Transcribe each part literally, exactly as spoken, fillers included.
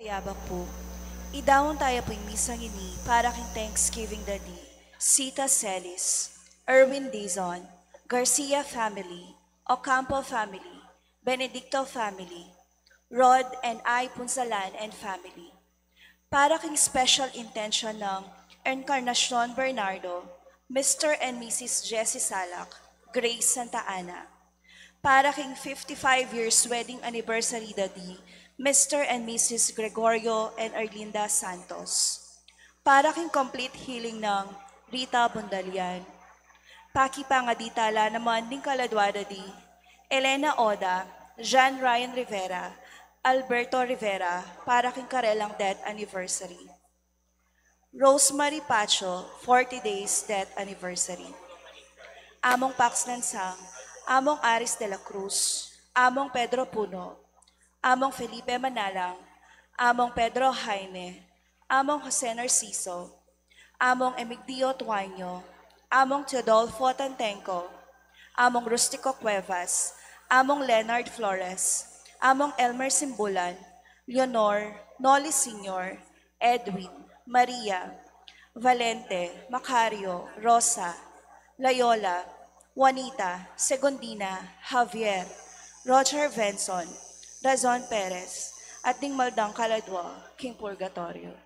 Yabak pu. Idaun taya pu ing misang ini para king Thanksgiving Daddy, Sita Celis, Erwin Dizon, Garcia family, Ocampo family, Benedicto family, Rod and I Punsalan and family. Para king special intention ng Encarnacion Bernardo, Mister and Missus Jessie Salak, Grace Santa Ana. Para king fifty-five years wedding anniversary Daddy, Mister and Missus Gregorio and Erlinda Santos. Para king complete healing ng Rita Bundalian. Pakipangadi tala naman ding kaladwa Daddy, Elena Oda, John Ryan Rivera, Alberto Rivera, para king karelang death anniversary. Rosemary Pacho, forty days death anniversary. Among Pax Lansang, Among Aris de la Cruz, Among Pedro Puno, Among Felipe Manalang, Among Pedro Jaime, Among Jose Narciso, Among Emigdio Tuaño, Among Teodolfo Tantenco, Among Rustico Cuevas, Among Leonard Flores, Among Elmer Simbulan, Leonor, Noli Senior, Edwin, Maria, Valente, Macario, Rosa, Loyola, Juanita, Segundina, Javier, Roger Benson, Razon Perez, at ding maldang kaladwa king purgatorio.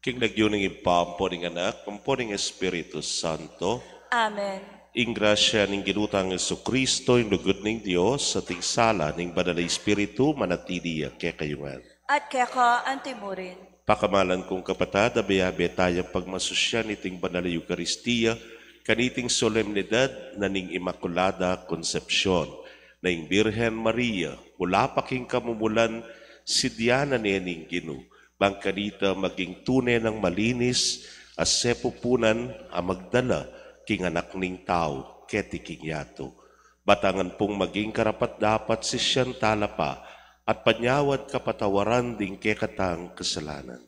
King lagyu ning Ibpa, ampo ning Anak, ampo ning Espiritu Santo. Amen. Ing grasya ning Ginu tang Jesucristo, ing lugud ning Dios, at ing sala ning Banal a Espiritu, manatili ya kekayu ngan. At keka antimurin. Pakamalan kung kapatad, abe-abe tayang pagmasusyan iting Banal a Eukaristia, kaniting solemnidad na ning Inmaculada Concepcion, na ing Birhen Maria, mula pa king kamumulan, sidyanan ne ning Ginu, bang kanita maging tune nang malinis a sepupunan a magdala king Anak ning Tau keti king yatu. Batangan pung maging karapat-dapat sisyan tala pa at panyawad kapatawaran ding kekatang kasalanan.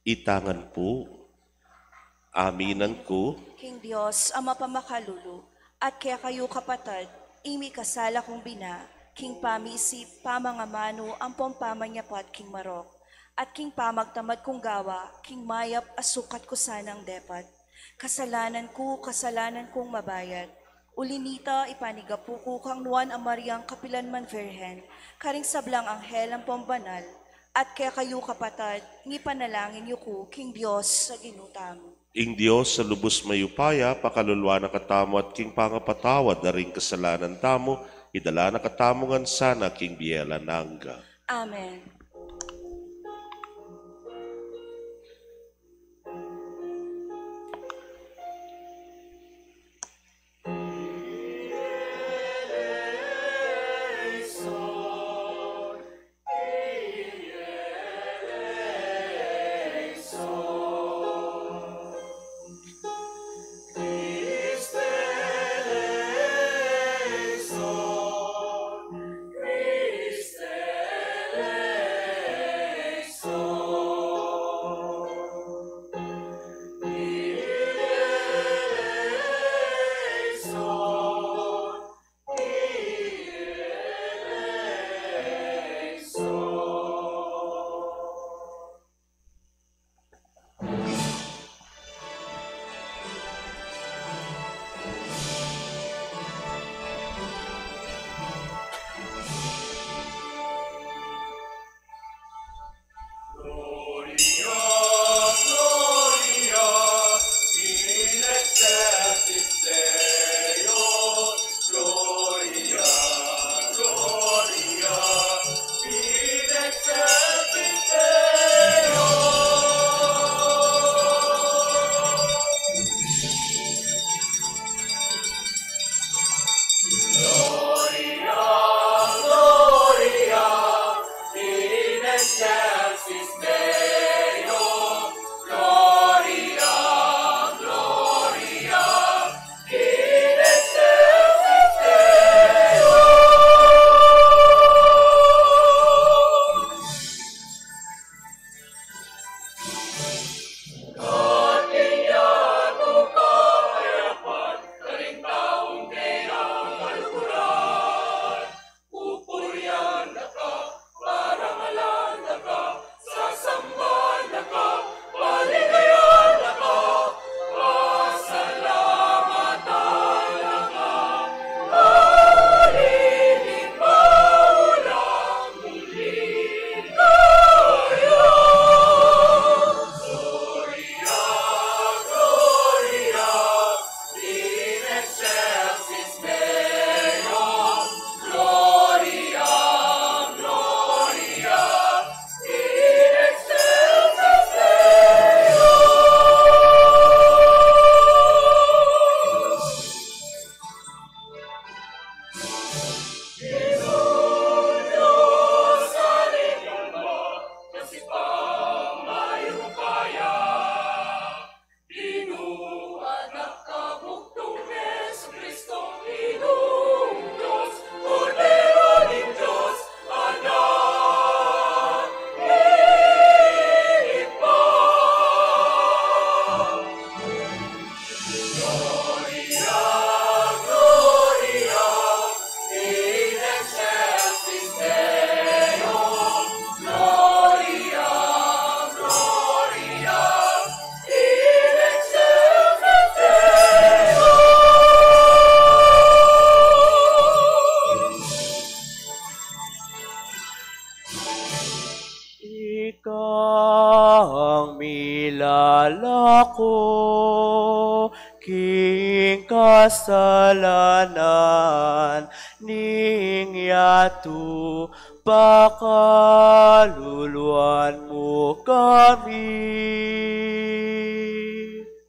Itangan pu, aminan ku. King Dios a mapamakalulu, at kekayu kapatad, ing mikasala kung bina, king pamisip, pamangamanu, ampong pamanyapat king marok, at king pamagtamad kung gawa, king mayap a sukat ku sanang depat. Kasalanan ku, kasalanan kung mabayat. Uli nita, ipanigapu ku kang Nuan a Mariang kapilan man Virgen, karing sablang anghel ampong banal, at kekayu kapatad, ngipanalangin yu ku king Dios a Ginu tamu. Ing Dios a lubus mayupaya, pakaluluan na katamu at king pangapatawad da ring kasalanan tamu, idala na katamu ngan sana king bie alang angga. Amen. Aku king kasalanan ning yatu, pakaluluan mu kami.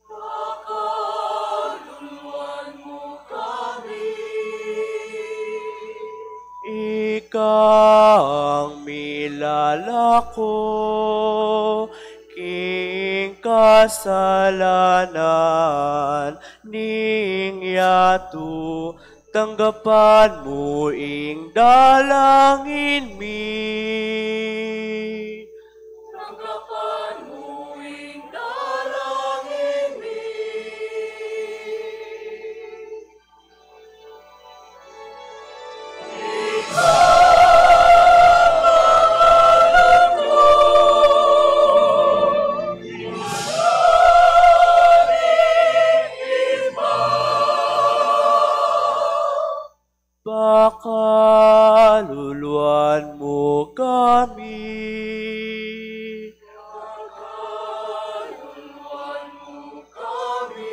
Pakaluluan mu kami. Ikang milalako king kasalanan ning yatu, tanggapan mu ing dalangin mi. Tanggapan mu ing dalangin mi. Pakaluluan mu kami. Pakaluluan mu kami.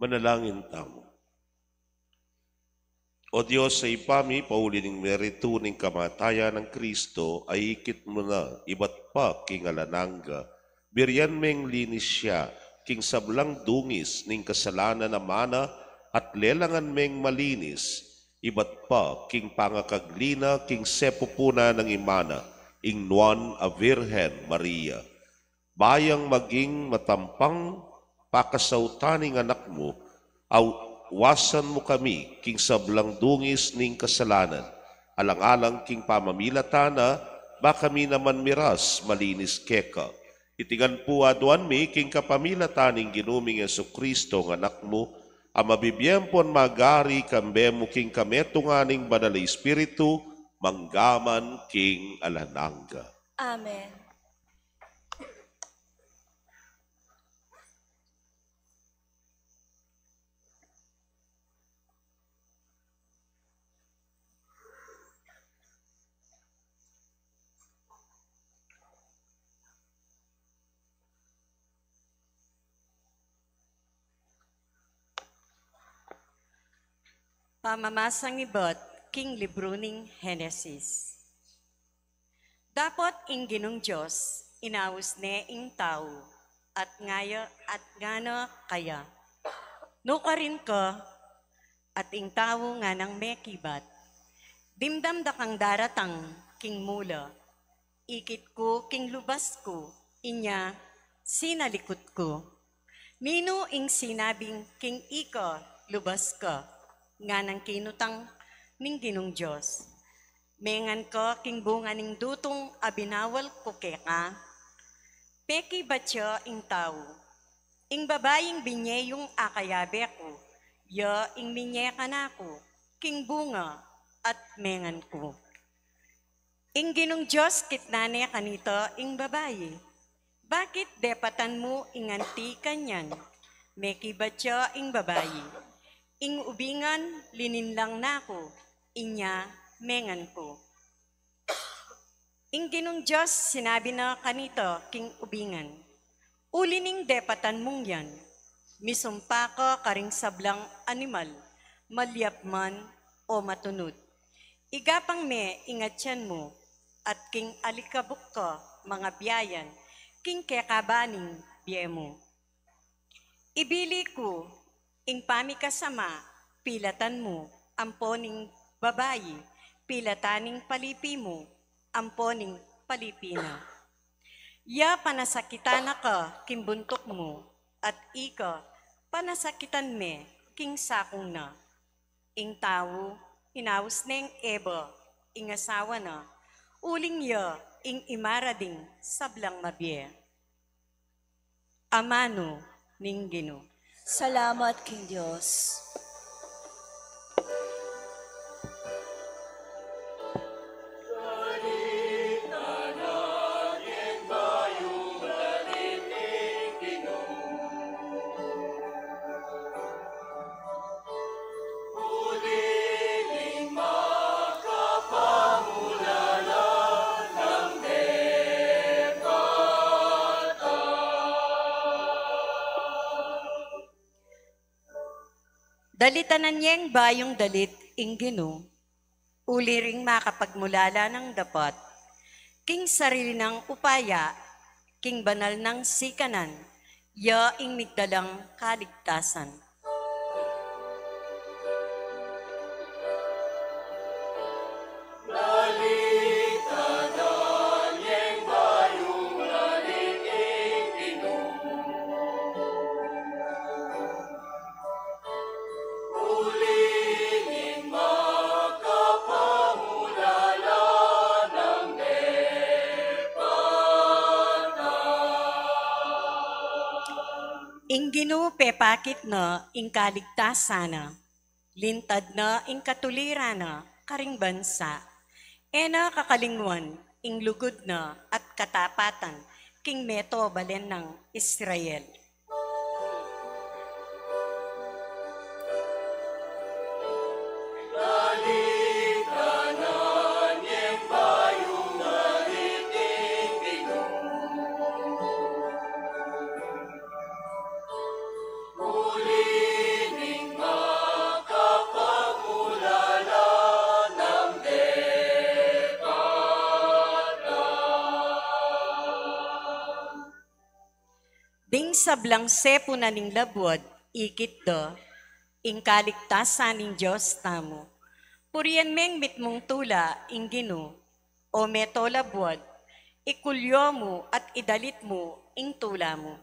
Manalangin tamu. O Dios a Ibpa mi, pauli ning meritu ning kamatayan nang Kristo, aikit mu na ibat pa king alang angga, birian meng linis ya king sablang dungis ning kasalanan a mana, at lelangan meng malinis ibat pa king pangakagli na king sepupunan nang Ima na, ing Nuan a Virgen Maria. Ba yang maging matampang pakasautan ning Anak mu, awasan mu kami king sablang dungis ning kasalanan, alang-alang king pamamilatan na, ba kami naman miras malinis keka. Iti ngan pu aduan mi king kapamilatan ning Ginu ming Jesucristo a Anak mu, a mabibie ampon magari kambe mu king kametungan ning Banal a Espiritu, manggaman king alang angga. Amen. Pamamasang ibat king libru ning Henesis. Dapot ing Ginung Dios inaus ne ing tau, at ngaya, at ngana kaya, nukarin ka, At ing tau nganang mekibat, dimdam da kang daratang king mula, ikit ku king lubas ku, inya sinalikut ku. Ninu ing sinabing king ika lubas ka? Nganang kinutang ning Ginung Dios. Mengan ka king bunga ning dutung a binawal ku keka? Pekibat ya ing tau. Ing babaing binye yung akayabe ku, ya ing minye kanaku king bunga at mengan ku. Ing Ginung Dios kitnan ne kanita ing babai. Bakit depatan mu ing anti kanyan? Mekibat ya ing babai. Ing ubingan lininlang na ku, inya mengan ku. Ing Ginung Dios sinabi na kanita king ubingan, uli ning depatan mung yan, misumpa ka karing sablang animal, malyap man o matunud. Igapang me ing atian mu, at king alikabuk ka mangabiayan king kekabaning bie mu. Ibili ku ing pamikasama, pilatan mu ampo ning babai, pilatan ning palipi mu ampo ning palipi na. Ya panasakitan na ka king buntuk mu, at ika panasakitan me king sakung na. Ing tau inaus neng Eva, ing asawa na, uling ya ing imara ding sablang mabie. Amanu ning Ginu. Salamat king Dios. Dalitanan yeng bayung dalit ing Ginu, uli ring makapagmulala nang dapat, king sarili nang upaya, king banal nang sikanan, ya ing migdalang kaligtasan. Ing Ginu pepakit na ing kaligtasan na, lintad na ing katuliran na karing bansa. E na kakalingwan ing lugud na at katapatan king meto balen nang Israel. Ding sablang sepunan ning labuad, ikit da ing kaligtasan ning Dios tamu. Purian meng mitmung tula ing Ginu, o meto labuad, ikulyo mu at idalit mu ing tula mu.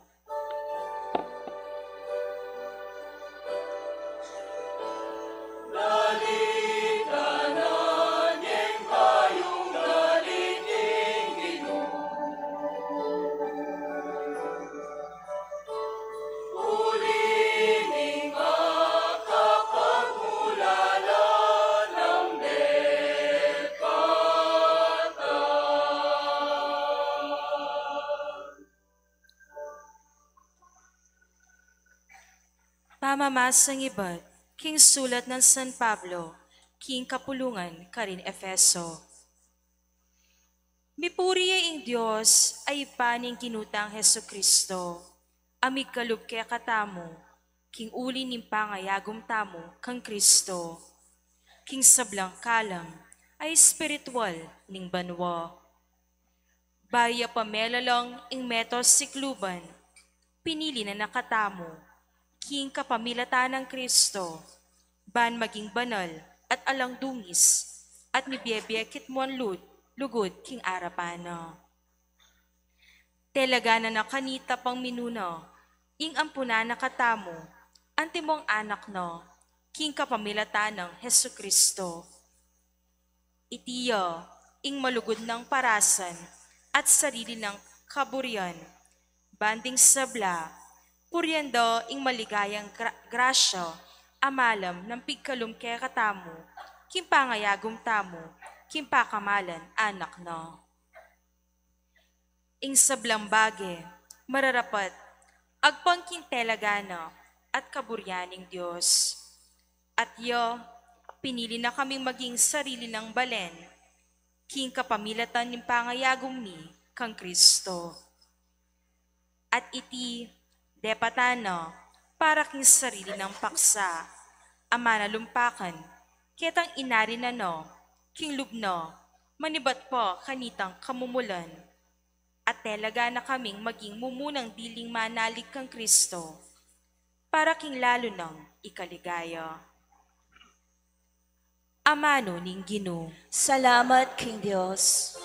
Pamamasang ibat king sulat nang San Pablo king kapulungan karin Efeso. Mipuri ya ing Dios a Ibpa ning Ginu tang Jesucristo, a migkalub kekatamu king uli ning pangayagum tamu kang Cristo, king sablang kalam a espiritual ning banua. Bayu pa melalang ing meto sikluban, pinili na na katamu king kapamilatan nang Cristo, ban maging banal at alang dungis, at mibie-bie kitmuan lud-, lugud king arapan na. Talaga na na kanita pang minuna, ing ampunan na katamu, antimong anak na, king kapamilatan nang Jesucristo. Iti ya ing malugud nang parasan at sarili nang kaburian, ban ding sabla, purian da ing maligayang gra-, grasya a malam nang pigkalub kekatamu, king pangayagum tamu, king pakamalan anak na. Ing sablang bage, mararapat, agpang king talaga na at kaburian ning Dios. At ya, pinili na kaming maging sarili nang balen, king kapamilatan ning pangayagum mi kang Kristo. At iti, depatan na, para king sarili nang paksa, a manalumpakan, ketang inari na na, king lub na, manibat pa kanitang kamumulan. At talaga na kaming maging mumunang diling manalig kang Kristo, para king lalu nang ikaligaya. Amanu ning Ginu. Salamat king Dios.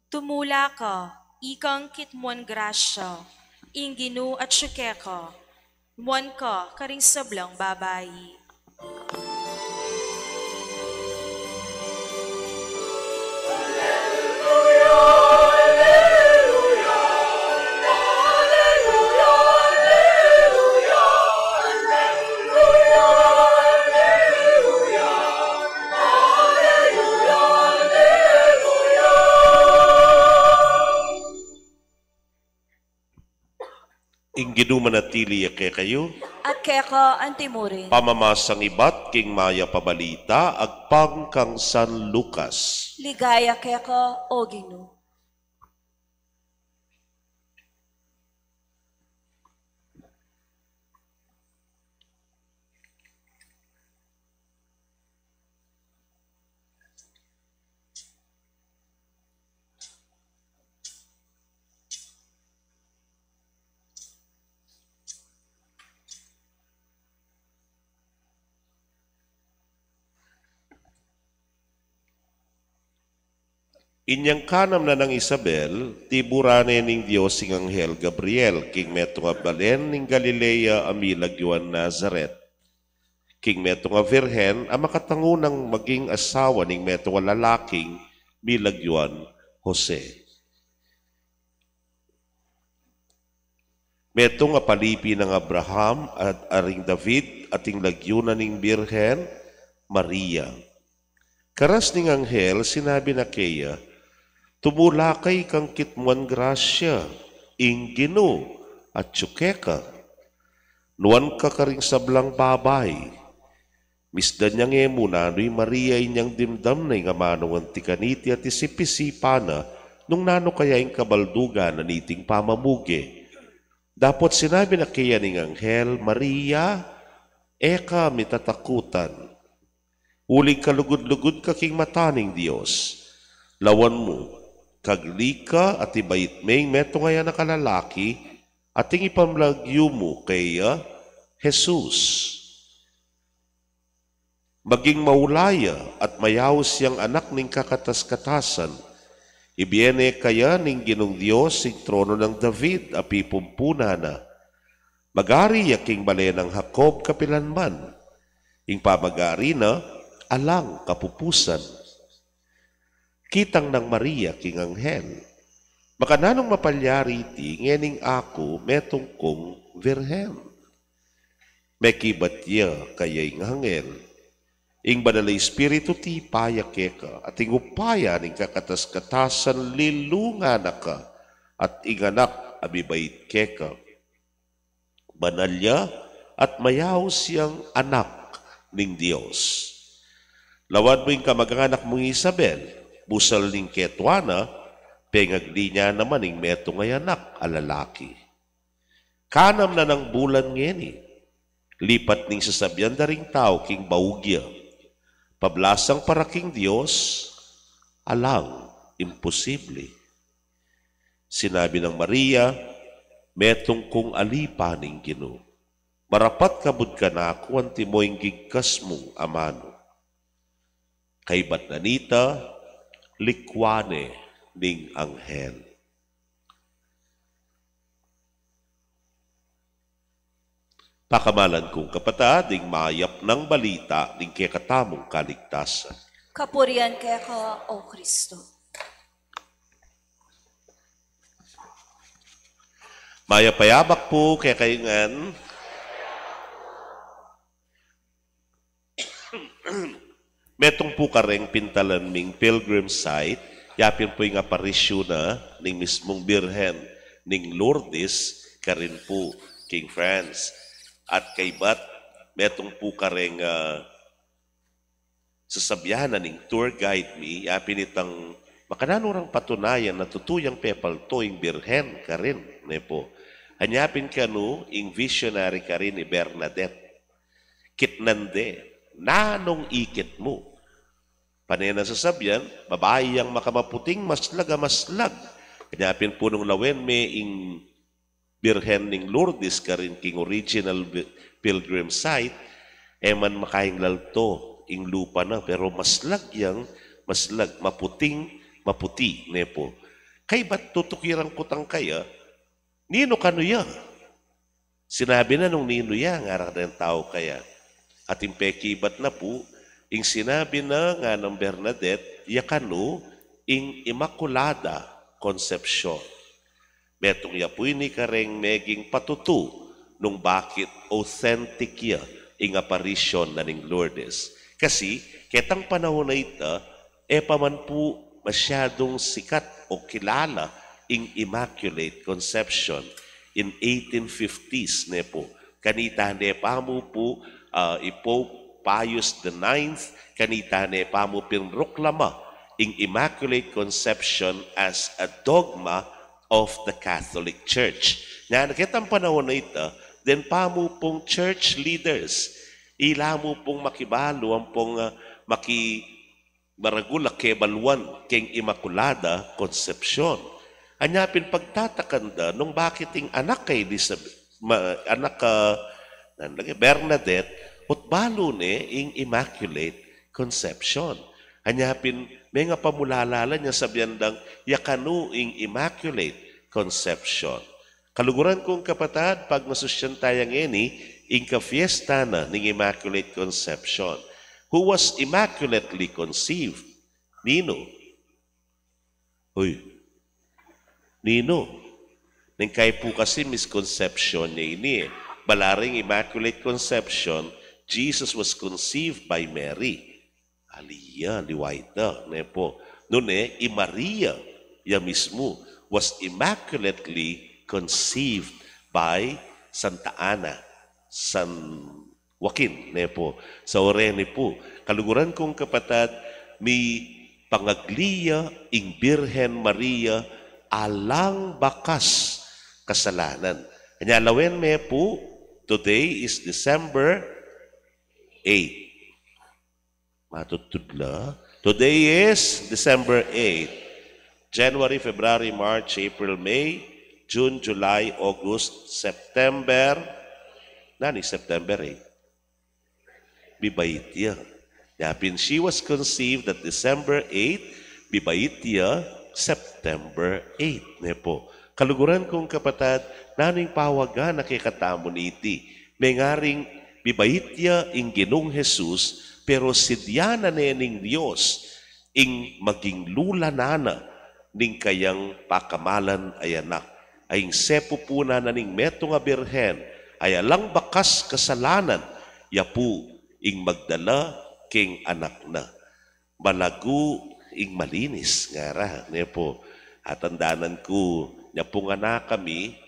Tumula ka, ikang kitmuan grasya, ing Ginu atyu keka, nuan ka karing sablang babai. Ing Ginu manatili ya kekayu. At keka antimurin. Pamamasang ibat king mayap a balita agpang kang San Lucas. Ligaya keka, O Ginu. Inyang kanam na nang Isabel, tiburan ne ning Dios ing anghel Gabriel, king metung a balen ning Galilea a milagyuan Nazaret, king metung a virgen a makatangu nang maging asawa ning metung a lalaking milagyuan Jose. Metung a palipi nang Abraham at aring David, ating lagyu na ning Birhen Maria. Karas ning anghel, sinabi na keya, "Tumula ka, ikang kitmuan grasya, ing Ginu atyu keka. Nuan ka karing sablang babai." Misdan yang e mu nanu i Maria inyang dimdam na ing amanu ngan ti kaniti at isip-isipan na nung nanu kaya ing kabaldugan na niting pamamuge. Dapot sinabi na keya ning anghel, "Maria, e ka mitatakutan. Uling kalugud-lugud ka king mata ning Dios. Lawan mu, kagli ka at ibait me ing metung a anak a lalaki, at ing ipamlagyu mu keya, Jesus. Maging maula ya at mayaus yang anak ning kakatas-katasan. Ibie ne kaya ning Ginung Dios ing trono nang David a pipumpunan na, Magari ya king bale nang Jacob kapilanman, ing pamagari na alang kapupusan. Kitang nang Maria king anghel, "Makananung mapalyari iti, ngening aku metung kung birhen?" Mekibat ya kaya ing anghel, "Ing Banal a Espiritu tipa ya keka, at ing upaya ning kakatas-katasan lilungan na ka, at ing anak a mibait keka. Banal ya, at mayaus yang anak ning Dios. Lawan mu ing kamag-anak mung Isabel, busal ning ketua na, pengagli na naman ing metung a anak a lalaki. Kanam na nang bulan ngeni, lipat ning sasabian da ring tau king baug ya, pablasang para king Dios, alang imposible." Sinabi nang Maria, "Metung kung ali pa ning Ginu. Marapat kabud kanaku antimo ing gigkas mung amanu." Kaybat na nita, likwan ne ning anghel. Pakamalan kung kapatad, ing mayap nang balita ning kekatamung kaligtasan. Kapurian keka, O Kristo. Mayap a yabak pu kekayu ngan. Metung pu kareng pintalan ming pilgrim site, yapin pu ing aparisyu na ning mismung Birhen ning Lourdes karin pu king France. At kaybat, metung pu kareng, ah, sasabian na ning tour guide mi, yapin itang makananu rang patunayan a tutu yang pepalto ing Birhen karin, ne pu. Anya pin kanu ing visionary karin i Bernadette. Kitnan de, "Nanung ikit mu?" Pane nang sasabian, "Babai yang makamaputing maslag a maslag." Anya pin pu nung lawen me ing Birhen ning Lourdes karin king original bi-, pilgrim site, e man makaing lalto ing lupa na, pero maslag yang maslag, maputing maputi, ne pu. Kaybat tutukiran ku tang kaya, "Ninu kanu ya?" Sinabi na nung ninu ya, ngara deng tau kaya. At ing pekibat na pu, ing sinabi na nganang Bernadette, ya kanu ing Immaculada Concepcion. Metung ya pu ini kareng meging patutu nung bakit authentic ya ing aparisyon na ning Lourdes. Kasi, ketang panahun a ita, e pa man pu masyadung sikat o kilala ing Immaculate Conception in eighteen fifties, ne pu. Kanita ne pa mu pu, ah, i Pope Pius the ninth, kanita ne pa mu pinroklama ing Immaculate Conception as a dogma of the Catholic Church. Ngan ketang panahun a ita, den pa mu pung church leaders, ila mu pung makibalu ampong, ah, maki-, maragul a kebaluan keng Immaculada Concepcion. Anya pin pagtatakan da nung bakit ing anak a Elizabeth, ma-, anak a, nan lagi, Bernadette, ot balu ne ing Immaculate Conception. Anya pin, mengapamulala la nya sabian dang, ya kanu ing Immaculate Conception. Kaluguran kung kapatad, pagmasusyan taya ngeni ing kafiesta na ning Immaculate Conception. Who was immaculately conceived? Ninu? Uy. Ninu? Neng kaya pu kasi misconception ne ini e. Balaring Immaculate Conception, Jesus was conceived by Mary. Ali ya, liwa ita, ne pu. Nune, i Maria ya mismu was immaculately conceived by Santa Ana, San Joaquin, ne pu. Sa Oreni pu, kaluguran kung kapatad, mipangagli ya ing Birhen Maria alang bakas kasalanan. Anya lawen me pu, today is December eight. Matutudla. Today is December eight. January, February, March, April, May, June, July, August, September. Nani September eight? Bibait ya. Yapin, she was conceived at December eight, bibait ya September eight, ne pu. Kaluguran kung kapatad, nanu ing pawaga na kekatamu niti? Mengaring mibait ya ing Ginung Jesus, pero sidyanan ne ning Dios ing maging lulanan na ning kayang pakamalan a anak. Ay ing sepupunan na ning metung a birhen, ay alang bakas kasalanan, ya pu ing magdala king anak na. Malagu ing malinis, ngara, ne pu. Atandanan ku, nya pung anak kami,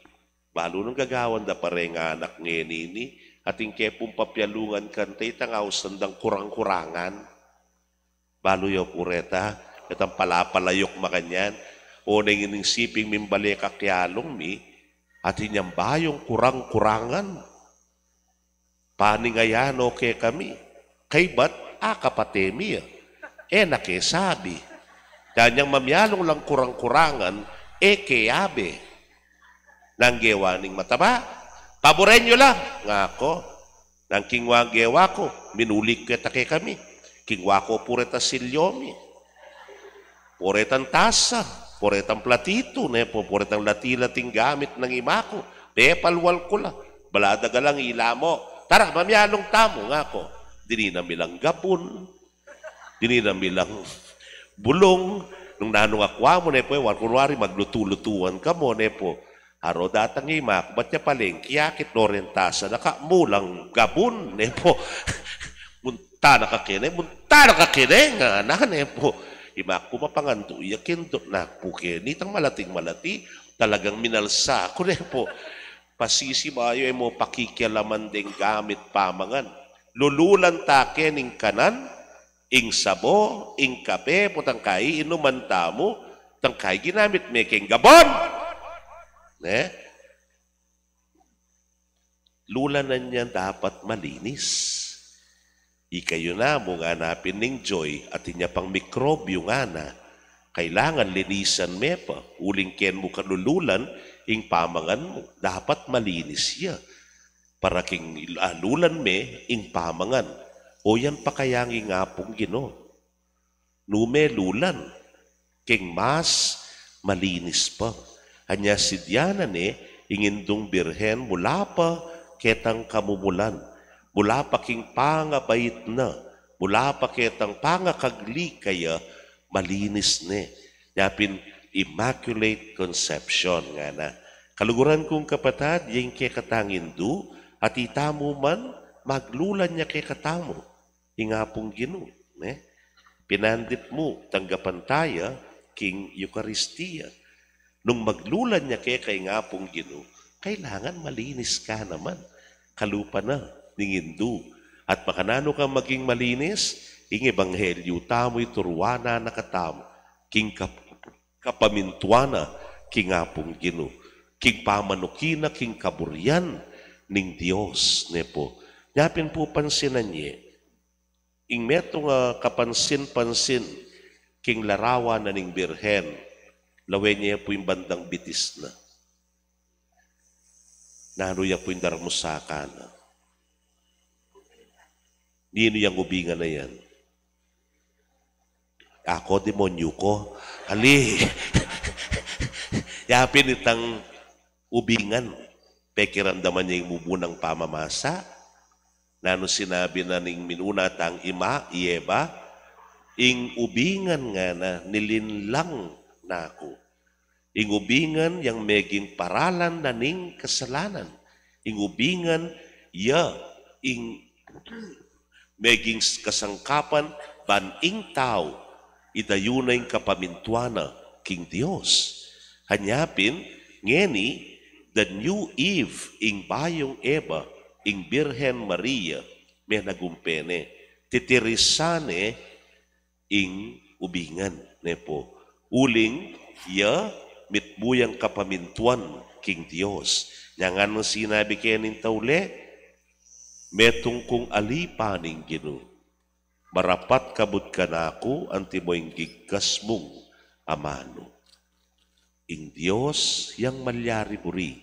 balu nung gagawan da pa reng anak ngeni, atin ke pung papialungan kanta, itang ausan dang kurang-kurangan. Balu yu pu reta, itang palapalayuk makanyan, o neng ining siping mimbalek a kialung mi, atin yang bayung kurang-kurangan. Paningayan no kekami. Kaybat, a kapate mi ya. E na ke sabi. Danyang mamialung lang kurang-kurangan, e ke abe. Nang gewa ning mataba, paburen yu lang, ngaku. Nang kingwa gewa ku, minuli ku keta kekami. Kingwa ku pu reta silyo mi. Pu retang tasa, pu retang platitu, ne pu, pu retang lati-lating gamit nang ima ku. Pepalwal ku la. Baladaga lang ila mu. Tara, mamialung tamu, ngaku. Dininan mi lang gabun. Dininan mi lang bulung. Nung nanung akwa mu, ne pu, e, wari kunwari, maglutu-lutuan kamu, ne pu. Aro datang ima ku, bat ya palengki, akit no reng tasa, naka mu lang gabun, ne pu. Munta na ka keni, munta na ka keni, ngana, ne pu. Ima ku, mapangandu ya, kindu na pu keni, itang malating malati, talagang minalsa ku, ne pu. Pasisi mu, e mu pakikialaman deng gamit pamangan. Lululan ta keni ing kanan, ing sabo, ing kape, potang kaiinuman tamu, tang kai ginamit me keng gabun. Ne? Lulanan yan dapat malinis. Ikayu namu, ngana pin ning Joy, atin ya pang mikrobyu, ngana. Kailangan linisan me pa, uling ken mu kalululan ing pamangan mu, dapat malinis ya. Para king, ah, lulan me ing pamangan. O yan pa kaya ing Apung Ginu. Nu me lulan, king mas malinis pa. Anya sidyanan ne ing Indung Birhen mula pa ketang kamumulan, mula pa king pangabait na, mula pa ketang pangakagli kaya, malinis ne. Nya pin Immaculate Conception, ngana. Kaluguran kung kapatad, ya ing kekatang Indu, at itamu man, maglulan ya kekatamu ing Apung Ginu, ne? Pinandit mu, tanggapan ta ya king Eukaristia. Nung maglulan ya keka ing Apung Ginu, kailangan malinis ka naman. Kalupa na ning Indu. At makananu kang maging malinis? Ing ebanghelyu tamu, ituruan na katamu king kap-, kapamintuan na king Apung Ginu, king pamanuki na king kaburian ning Dios, ne pu. Nya pin pu pansinan ye, ing metung a kapansin-pansin king larawan na ning Birhen, lawen ye pu ing bandang bitis na. Nanu ya pu ing darmusaka na? Ninu yang ubingan a yan? Ako, demonyu ko. Ali. Ya pin itang ubingan. Pekiramdaman ye ing mumunang pamamasa. Nanu sinabi na ning minuna tang ima, i Eva? Ing ubingan, ngana, nilinlang na ku. Ing ubingan yang meging paralan na ning kasalanan. Ing ubingan ya ing meging kasangkapan ban ing tau idayu na ing kapamintuan na king Dios. Anya pin, ngeni, the new Eve, ing bayung Eva, ing Birhen Maria, menagumpe ne, titirisan ne ing ubingan, ne pu. Uling ya mitmu yang kapamintuan king Dios. Nya nganang sinabi keni ning taule, metung kung ali pa ning Ginu. Marapat kabud kanaku antimo ing gigkas mung amanu. Ing Dios yang malyari buri,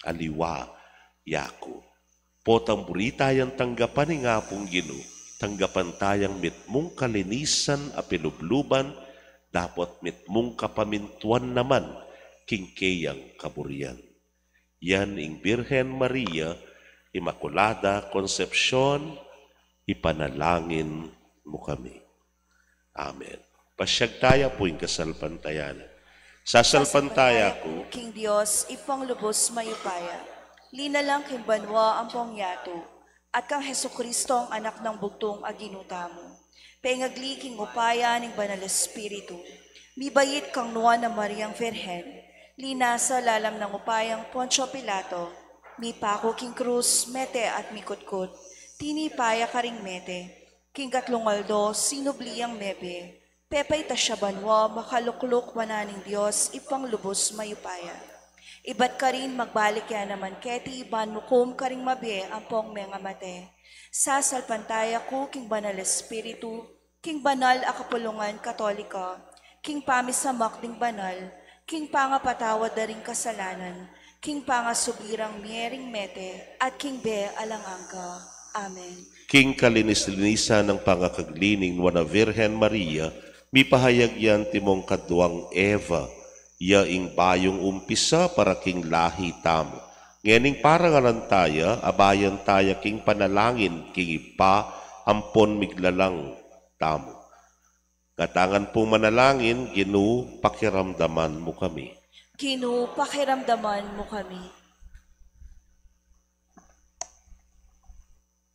aliwa yaku. Potang buri tayang tanggapan ing Apung Ginu, tanggapan tayang mitmung kalinisan a pilubluban, dapot mitmung kapamintuan naman king keyang kaburian. Yan ing Birhen Maria, Inmaculada Concepcion, ipanalangin mu kami. Amen. Pasiag taya pu ing kasalpantayanan. Sasalpantaya ku king Dios, Ibpang lubus mayupaya. Linalang king banua ampong yatu, at kang Jesucristo, ang Anak nang bugtung a Ginu tamu. Pengagli king upaya ning Banal Espiritu, mibait kang Nuan a Mariang Virgen, linasa lalam nang upayang Poncio Pilato, mipaku king krus, mete at mikutkut, tinipa ya karing mete, king katlung aldo sinubli yang mebie, pepaitas ya banua, makalukluk wanan ning Dios Ibpang lubus mayupaya. Ibat karin magbalik ya naman keti ban mukum karing mabie ampong mengamate. Sasalpantaya ku king Banal Espiritu, king banal a kapulungan Katolika, king pamisamak ding banal, king pangapatawad da ring kasalanan, king pangasubli rang mie ring mete, at king bie alang angga. Amen. King kalinis-linisan nang pangakagli ning Nuan a Virgen Maria, mipahayag ya antimong kaduang Eva, ya ing bayung umpisa para king lahi tamu. Ngening parangalan taya, abayan taya king panalangin king Ibpa ampon miglalang tamu. Katangan pung manalangin. Ginu, pakiramdaman mu kami. Ginu, pakiramdaman mu kami.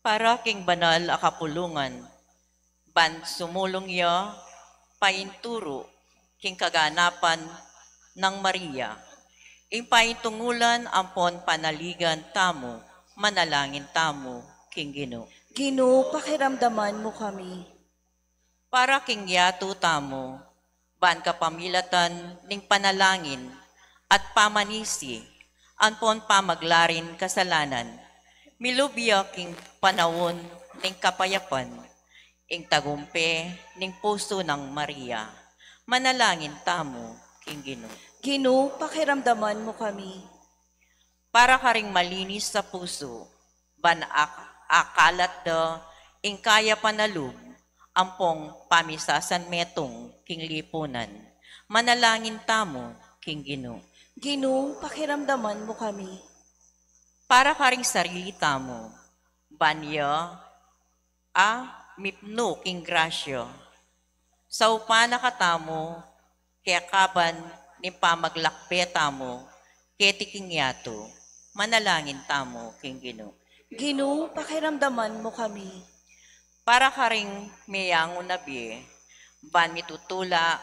Para king banal a kapulungan, ban sumulung ya painturu king kaganapan nang Maria, ing paintungulan ampon panaligan tamu, manalangin tamu king Ginu. Ginu, pakiramdaman mu kami. Para king yatu tamu, ban kapamilatan ning panalangin at pamanisi ampon pamaglarin kasalanan, milub ya king panaun ning kapayapan, ing tagumpe ning pusu nang Maria. Manalangin tamu king Ginu. Ginu, pakiramdaman mu kami. Para karing malinis a pusu, ban ak-, akalat da ing kayapan a lub ampong pamisasanmetung king lipunan. Manalangin tamu king Ginu. Ginu, pakiramdaman mu kami. Para karing sarili tamu, ban ya a mipnu king grasya, saupan na katamu kekaban ning pamaglakbe tamu keti king yatu. Manalangin tamu king Ginu. Ginu, pakiramdaman mu kami. Para karing meyangu na bie, ban mitutula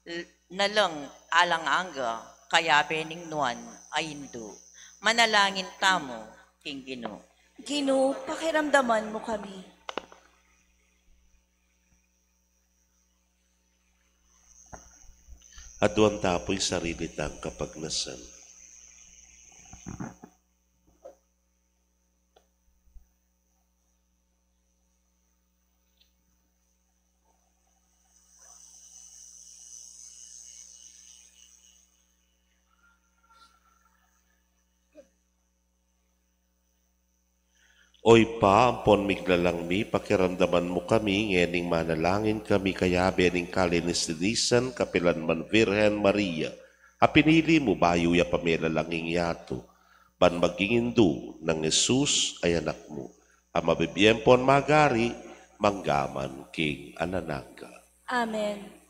l-, na lang alang angga kayabe ning nuan a indu. Manalangin tamu king Ginu. Ginu, pakiramdaman mu kami. Aduan ta pu ing sarili tang kapagnasan. O Ibpa, ampon miglalang mi, pakiramdaman mu kami ngening manalangin kami kayabe ning kalinis-linisan kapilan man Virgen Maria a pinili mu bayu ya pamilalang ing yatu, ban maging indu nang Jesus a Anak mu, a mabibie ampon magari mangga man king alang angga. Amen.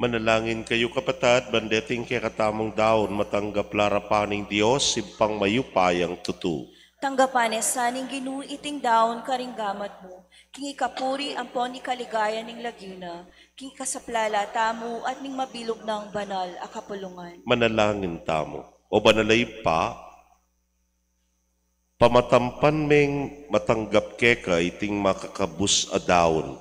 Manalangin kayu, kapatad, ban deting kekatamung daun matanggap la arapan ning Dios, Ibpang mayupayang tutu. Tanggapan na sa ning Ginu iting daun karing gamat mu, king ikapuri ampon ikaligaya ning lagyu na, king ikasaplala tamu at ning mabilug nang banal a kapulungan. Manalangin tamu. O banal a Ibpa, pamatampan meng matanggap keka iting makakabus a daun.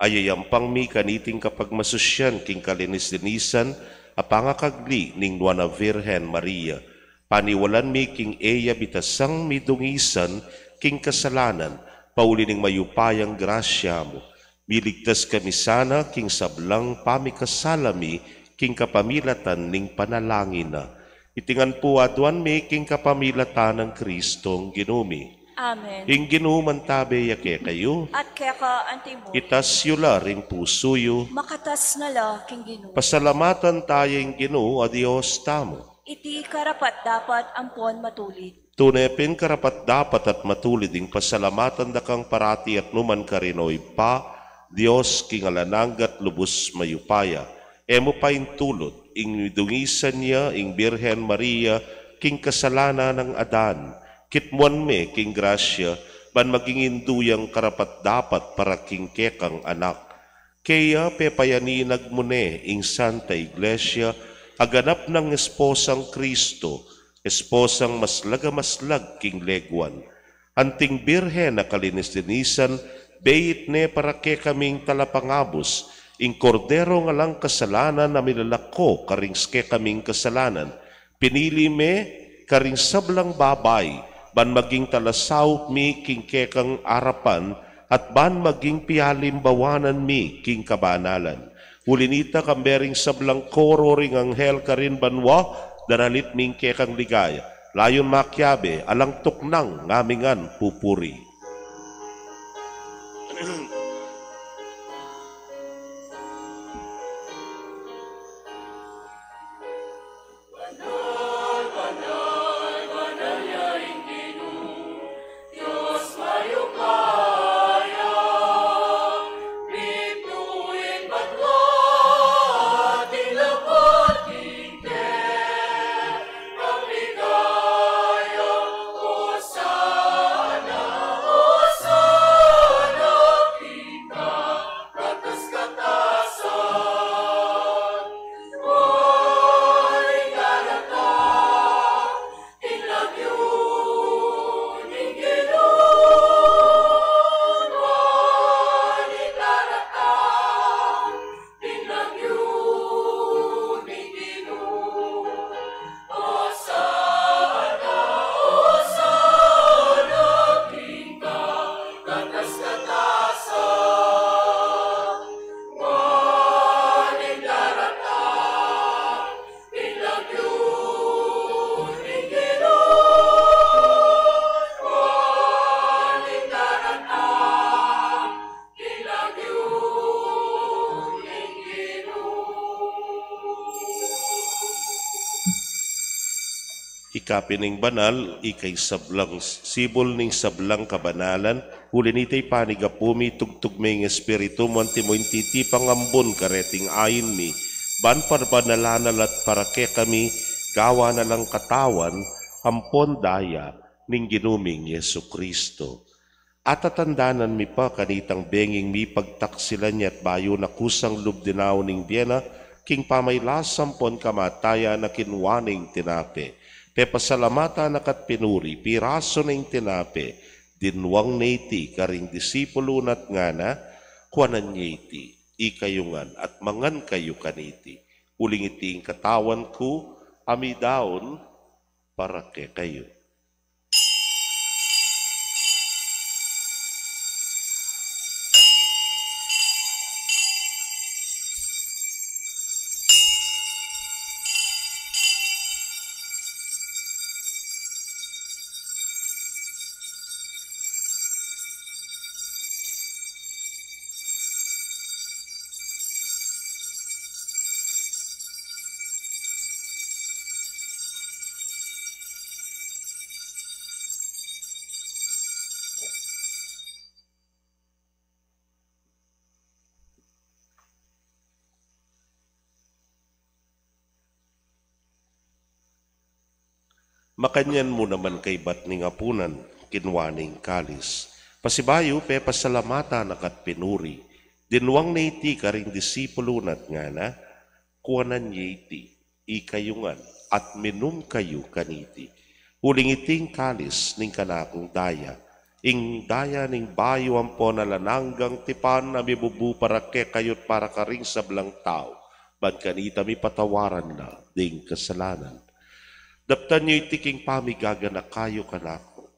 Ayayampang mi kaniting kapagmasusyan king kalinis-linisan a pangakagli ning Nuan a Virgen Maria. Paniwalan mi king e ya bitasang midungisan king kasalanan, pauli ning mayupayang grasya mu. Miligtas kami sana king sablang pamikasala mi king kapamilatan ning panalangin na. Iti ngan pu aduan mi king kapamilatan nang Kristong Ginu mi. Amen. Ing Ginu mantabe ya kekayu. At keka antimu. Itas yu la ring pusu yu. Makatas na la king Ginu. Pasalamatan taya ing Ginu a Dios tamu. Iti karapat-dapat ampon matulid. Tune pin karapat-dapat at matulid ing pasalamatan da kang parati at nukarin man, o Ibpa, Dios king alang angga at lubus mayupaya. E mu pa intulud ing midungisan ya ing Birhen Maria king kasalanan nang Adan. Kitmuan me king grasya ban maging indu yang karapat-dapat para king kekang anak. Kaya pepayaninag mu ne ing Santa Iglesia a ganap nang esposang Kristo, esposang maslag a maslag king leguan. Anting Birhen a kalinis-linisan, beit ne para kekaming talapangabus, ing Korderong alang kasalanan a milalako karing kekaming kasalanan. Pinili me karing sablang babai ban maging talasaup mi king kekang arapan at ban maging pialimbawanan mi king kabanalan. Uli nita, kambe ring sablang koro ring anghel karin banua, daralit mi ing kekang ligaya. Layun makiabe alang tuknang, ngamingan pupuri. Ika pin ing banal, ika ing sablang sibul ning sablang kabanalan, uli nita ipanigapu mi, tugtug me ing Espiritu mu, antimo ing titipang ambun kareting ain mi, ban pabanalan na la't para kekami, gawan na lang katawan ampon daya ning Ginu ming Jesucristo. Atatandanan mi pa kanitang benging mipagtaksilan ya at bayu na kusang lub dinaun ing bie na, king pamailas ampon kamatayan na kinua ne ing tinape. Pepasalamatan na ka't pinuri, pirasu ne ing tinape, dinwang ne iti karing disipulu na at ngana, kuanan ye iti, ikayu ngan at mangan kayu kaniti, uling iti ing katawan ku a midaun para kekayu. Makanyan mu naman kaybat ning apunan, kinua ne ing kalis. Pasibayu, pepasalamatan na ka't pinuri. Dinwang ne iti karing disipulus na at ngana, kuanan ye iti, ikayu ngan, at minum kayu kaniti. Uling iti ing kalis ning kanakung daya. Ing daya ning bayu ampon alang anggang tipan a mibubu para kekayu at para karing sablang tau. Ban kanita mipatawaran la ding kasalanan. Daptan yu iti king pamigaganaka yu kanaku.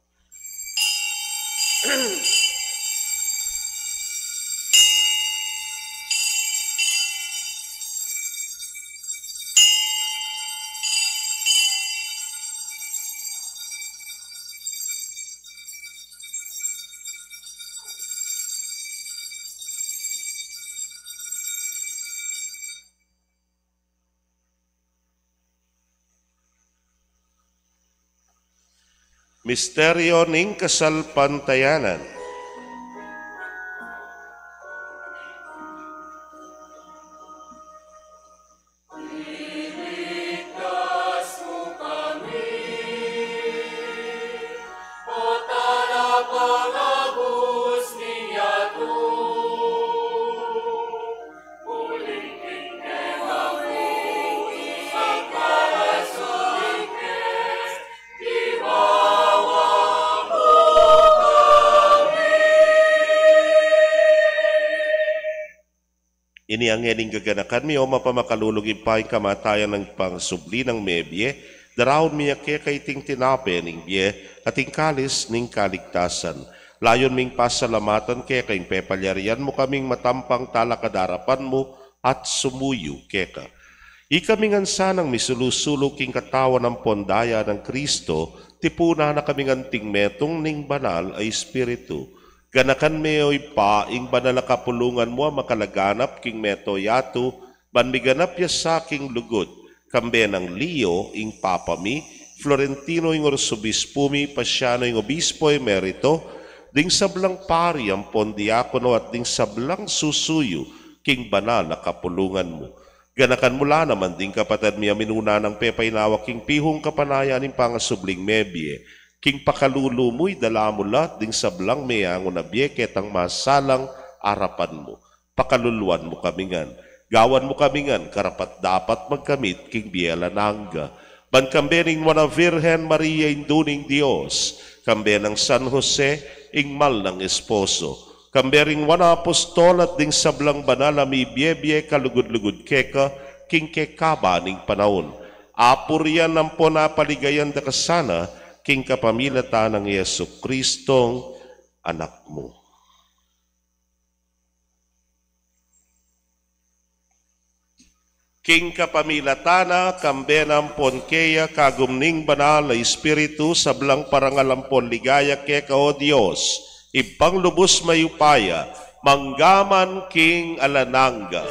Misteryo ning kasalpantayanan. Ini ing gaganakan mi, o mapamakalulung Ibpa, ing kamatayan nang pangasubli nang mebie, daraun mi keka iting tinape ning bie, at ing kalis ning kaligtasan. Layun ming pasalamatan keka ing pepalyarian mu kaming matampang talakad king arapan mu, at sumuyu keka. Ikami ngan sanang misulu-sulu king katawan ampon daya nang Kristo, tipunan na kami ngan anting metung ning Banal a Espiritu. Ganakan me, o Ibpa, ing banal a kapulungan mu a makalaganap king mabilug a yatu, ban miganap ya sa king lugud, kambe nang Leo, ing Papa mi, Florentino, ing Arsobispu mi, Paciano, ing Obispo Emerito, ding sablang pari ampon diakono, at ding sablang susuyu king banal a kapulungan mu. Ganakan mu la naman ding kapatad mi a minuna nang pepainawa king pihung kapanayan ning pangasubling mebie, king pakalulu mu idala mu la at ding sablang meangu na bie ketang masalang arapan mu. Pakaluluan mu kami ngan. Gawan mu kami ngan karapat-dapat magkamit king bie alang angga. Ban kambe ning Nuan a Virgen Maria, Indu ning Dios, kambe nang San Jose, ing mal nang esposo, kambe ring Nuan a Apostol at ding sablang banal a mibie-bie kalugud-lugud keka, king kekaba ning panaun. Apurian ampon apaligayan da ka sana, king kapamilatan nang Jesucristong Anak mu. King kapamilatan na, kambe na ampon keya, kagum ning Banal a Espiritu, sablang parangal ampon ligaya keka, o Dios, Ibpang lubus mayupaya, mangga man king alang angga.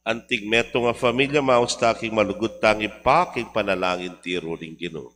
Anting metung a familia, maus ta king malugud tang Ibpa, king panalangin tiru ning Ginu.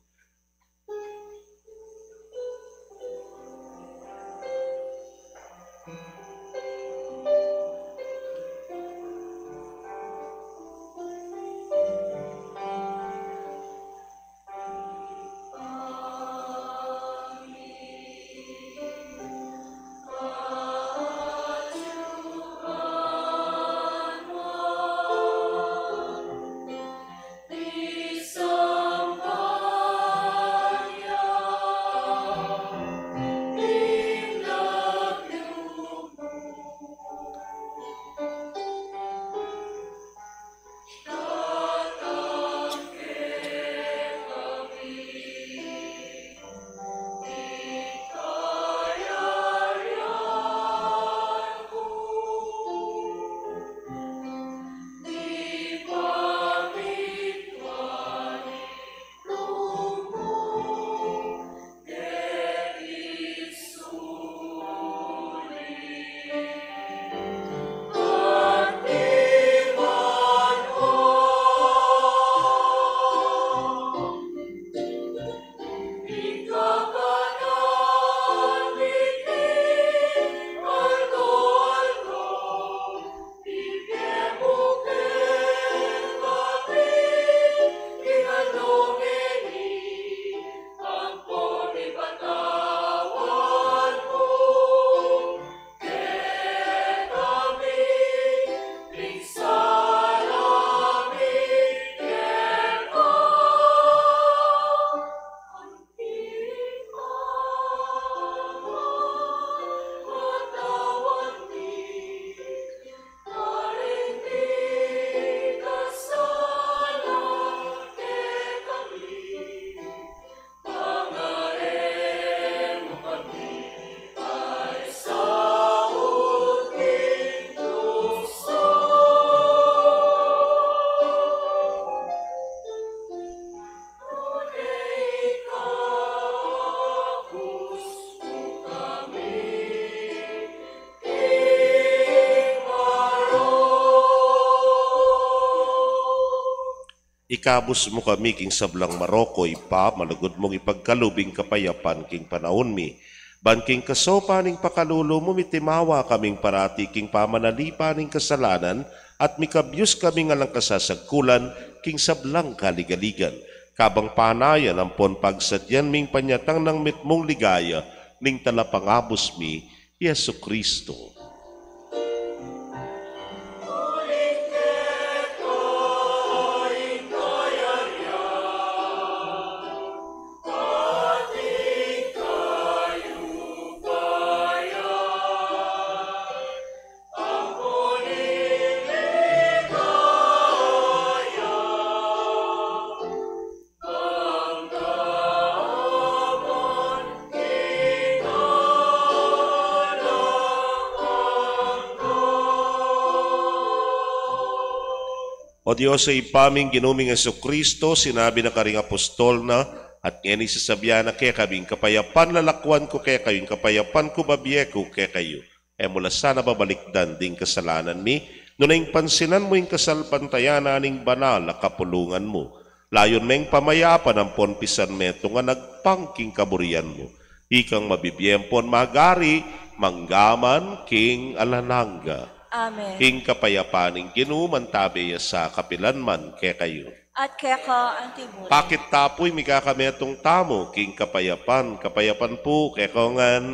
Ikabus mu kami king sablang marok, o Ibpa, malugud mung ipagkalub ing kapayapan king panaun mi. Ban king kasaupan ning pakalulu mu, mitimawa kaming parati king pamanalipan ning kasalanan, at mikabyus kaming alang kasasagkulan king sablang kaligaligan. Kabang panayan ampon pagsadyan ming panyatang nang mitmung ligaya ning Talapangabus mi, Jesucristo. O Dios, o Ibpa ming Ginu ming Jesucristo, sinabi na karing apostol na, at ngeni sasabian na kekami, ing kapayapan lalakwan ku kekayu, ing kapayapan ku bibie ku kekayu. E mu la sana babalikdan ding kasalanan mi, nune ing pansinan mu ing kasalpantayanan ning banal a kapulungan mu. Layun meng pamayapan ampon pisan metung a agpang king kaburian mu. Ikang mabibie ampon magari, mangga man king alang angga. Amen. Ing kapayapan ning Ginu mantabe ya sa kapilan man kekayu. At keka anti mu rin. Pakit ta pu ing mikakametung tamu king kapayapan, kapayapan pu kekayu ngan.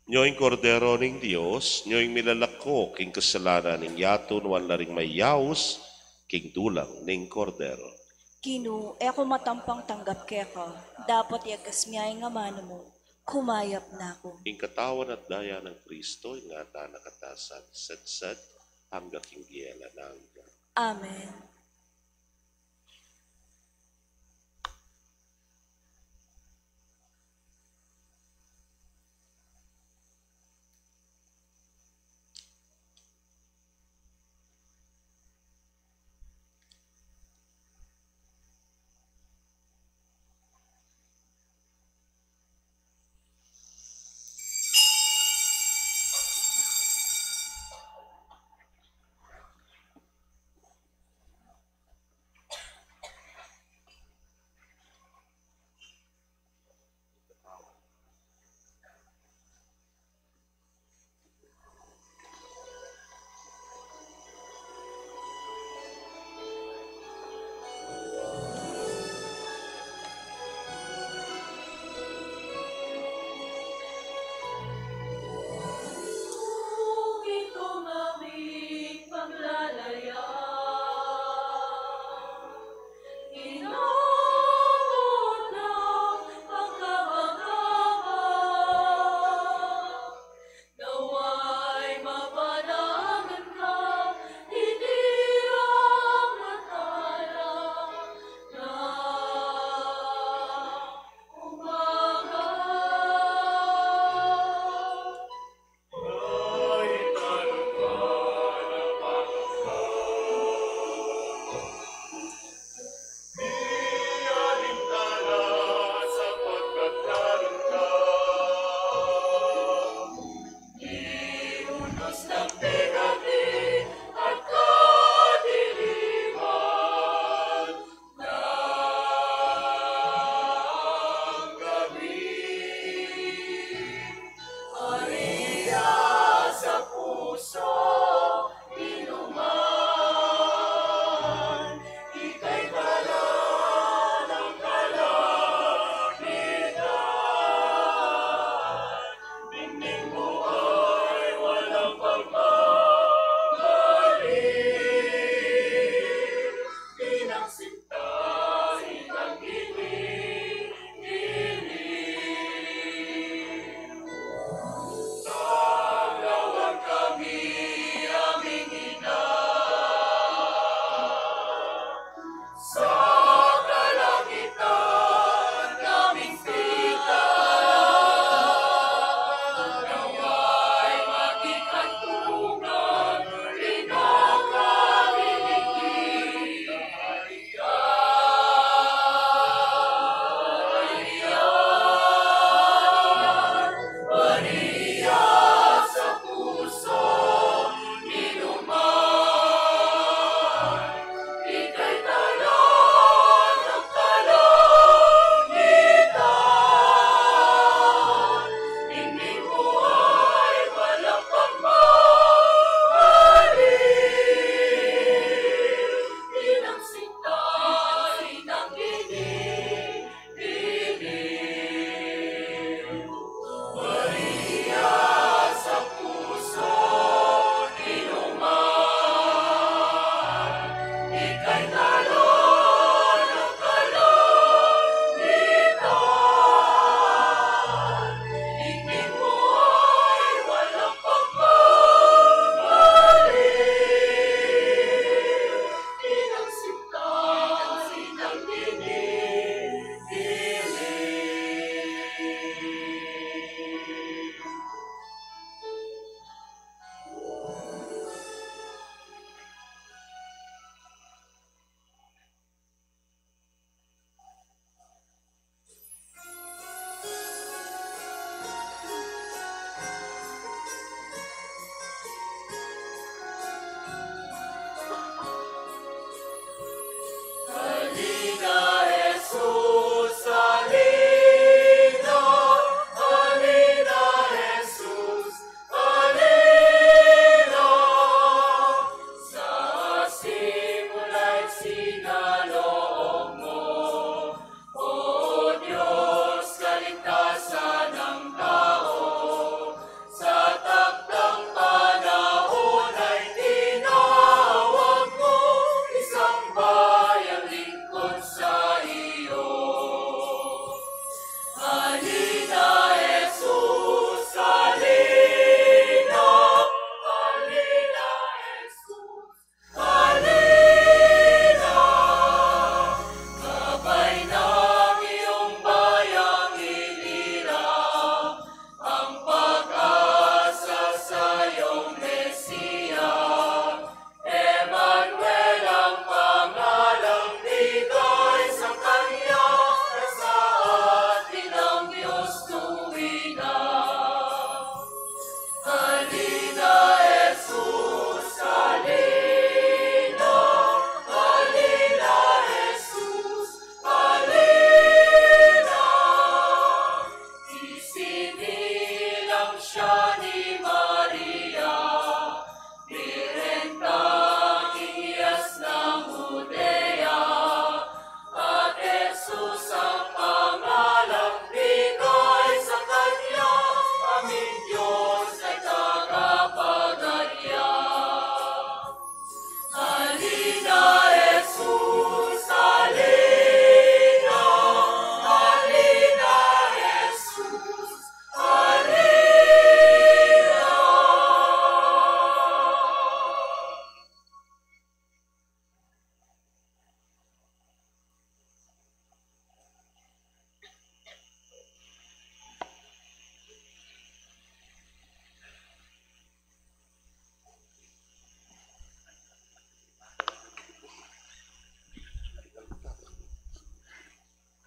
Nyo ing Kordero ning Dios, nyo ing milalako king kasalanan ning yatu. Nuan la ring mayaus king dulang ning Kordero. Ginu, e ku matampang tanggap keka, dapot yagkas mu ing amanu mu, kumayap na ku. Ing katawan at daya nang Kristo, ingatan na katamu san sadsad, angga king bie alang angga. Amen.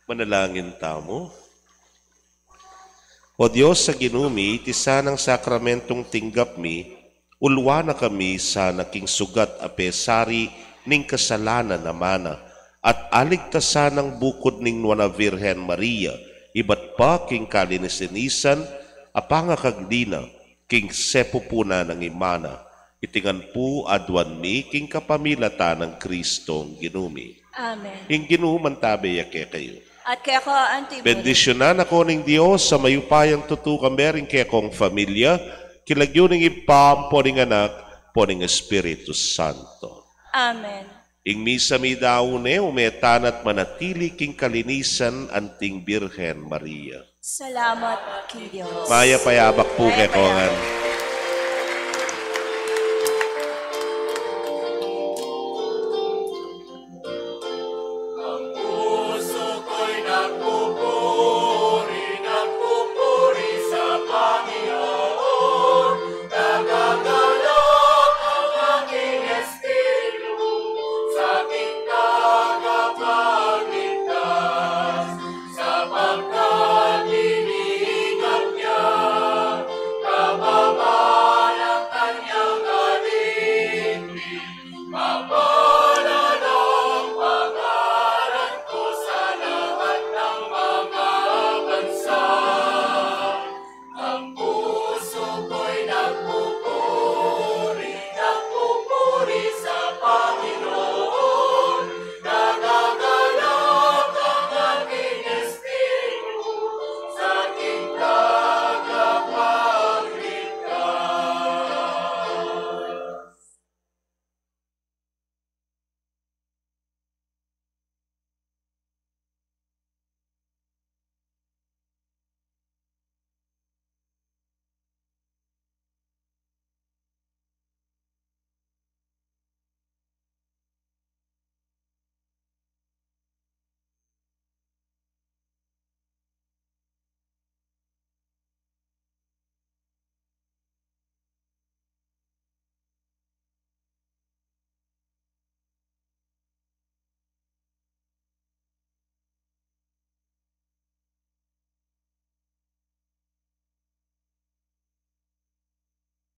Manalangin tamu. O Dios a Ginu mi, iti sanang sakramentong tinggap mi, ulwa na kami sana king sugat a pesari ning kasalanan a mana, at aligtasan nang bukud ning Nuan a Virgen Maria, ibat pa king kalinis-linisan a pangakagli na, king sepupunan nang Ima na. Iti ngan pu aduan mi king kapamilatan nang Kristong Ginu mi. Amen. Ing Ginu mantabe ya kekayu. At keka anti. Bendisyunan na ko ning Dios a mayupayang tutu, kambe ring kekong familia, king lagyu ning Ibpa, ampo ning Anak, ampo ning Espiritu Santo. Amen. Ing misa mi daun ne, ume tana at manatili king kalinisan anting Birhen Maria. Salamat king Dios. Mayap a yabak pu kekongan.